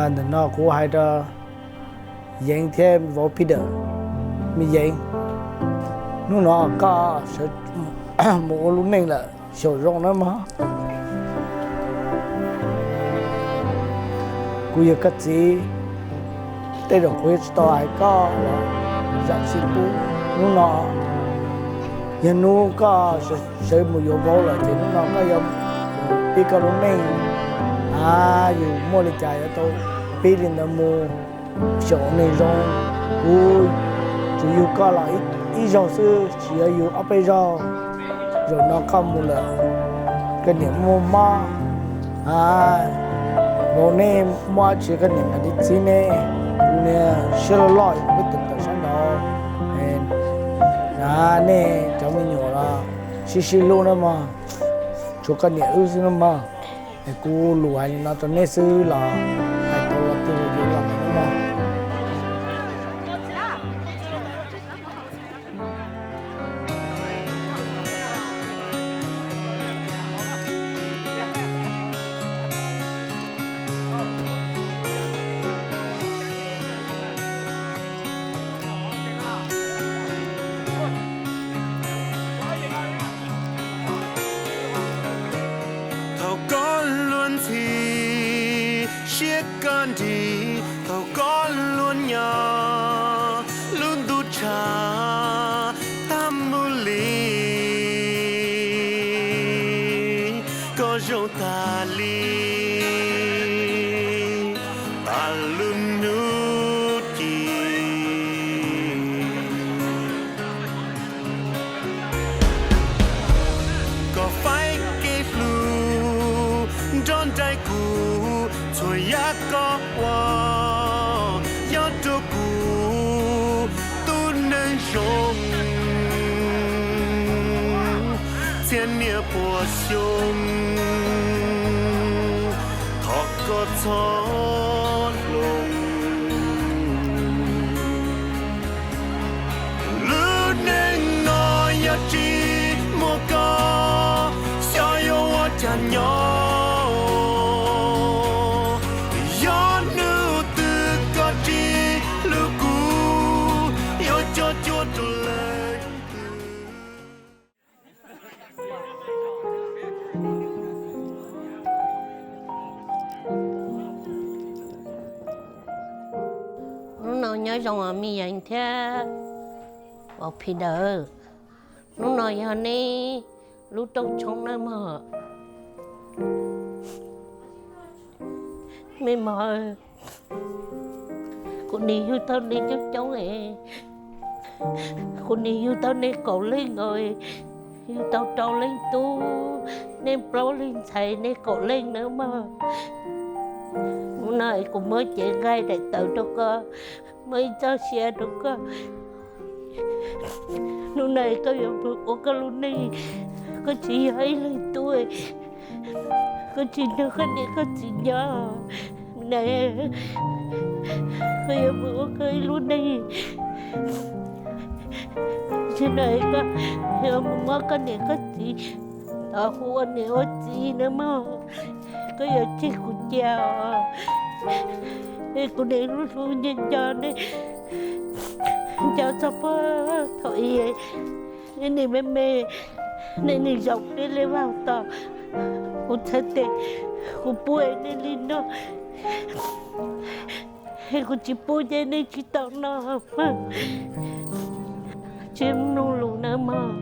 Ntawm no kuv hais rau Yeev thiab vauv Peter, me Yeev, hnub no koj sawv mus ua lub neej lawm, xyaum zoo nawb mog. Kuv yog koj txiv, tej zaum kuv yuav tsis tau hais koj los zam txim pub. Hnub no yog hnub koj sawv mus yuav vauv lawm ces hnub no koj yuav pib koj lub neej. A, yus muaj li cas yuav tau pib li ntawd mus, xyaum neeg zoo. Kuv tsuas yug koj los ib zaug xwb, tsis yog yug ob peb zaug. Zaum no koj mus lawm, koj niam muaj mob, a, vauv neb muaj dab tsi koj niam mam li txib neb. Kuv niag siab loj loj kuv peb tawm tawm sab nraud na. Nej cov me nyuam los sib sib hlub nawb mog, tshuav koj niam wb xwb nawb mog. Es kuv lus hais li no rau neb xwb los hais tau los twg los yuav los nawb mog. Thaum koj luag ntxhi siab koj nrig, thaum koj luag nyo lub ntuj tshav tag mus li, koj zoo tag li tas lub hnub ci. Koj faib kev hlub nrog nraim kuv txhua yam koj ua, nyob rau kuv tus neeg zoo txhiab niaj puas xyoo. Thov koj txhob hloov. Lub neej no yog tsis muaj koj, xyov yuav ua cas nyob. Yog hnub twg koj tsis hlub kuv, yuav coj cuag rau leej twg? Hnub no nyob zoo me Yeev thiab vauv Phis Dawm. Hnub no yog neb lub rooj tshoob nawb mog. Me mos, kuv nim yug tau neb coob coob es, kuv nim yug tau neb kaum leej os, yug tau rau leej tub, neb plaub leej ntxhais, neb kaum leej nawb mog. Hnub no es kuv muab cev nqaij daim tawv rau koj, muab ib txoj sia rau koj. Hnub no es koj yuav mus ua koj lub neej, koj tsis yog ib leeg tub, koj tsis nrog koj niam koj txiv nyob na. Koj yuav mus ua koj ib lub neej, tsis no es koj yuav mus muab koj niam koj txiv hu ua niam ua txiv nawb mog. Koj yuav tseg kuv cia os. Es kuv niam hlub hlub nco nco nej, nco txog puag thaum ub nej nim me me, nej nim zaum peb li vag tom, kuv txhais tes kuv pub nej li no, es kuv tsis pub ces nej tsis tau noj. Tsis mloog lus nawb mog,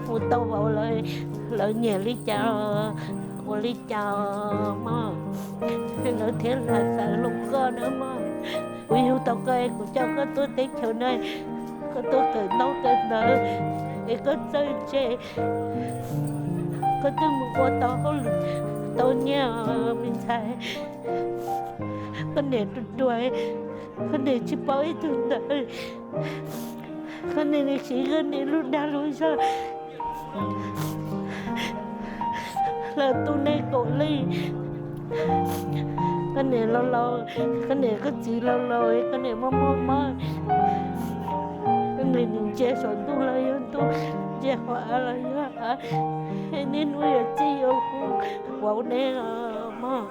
mus tau vauv lawv nyiam li cas ua li cas mog, lawv thiaj li xav hloov koj nawb mog. Kuv yug tau koj es kuv coj koj tuaj teb chaws no, koj tuaj kawm ntaub kawm ntawv es koj txawj ntse, koj twb mus ua tau hauj lwm tau nyiaj me ntxhais. Koj niam ruam ruam, koj niam tsis paub ib tug ntawd, koj niam siv koj niam lub dag lub zog. Lawv tu nej kaum leej, koj niam laus laus, koj niam koj txiv laus laus, koj niam mob mob mob, koj niam ntsia saum ntuj los yog ntuj, ntsia hauv av los yog av. Niaj hnub yuav txij yuav hu vauv neb mog.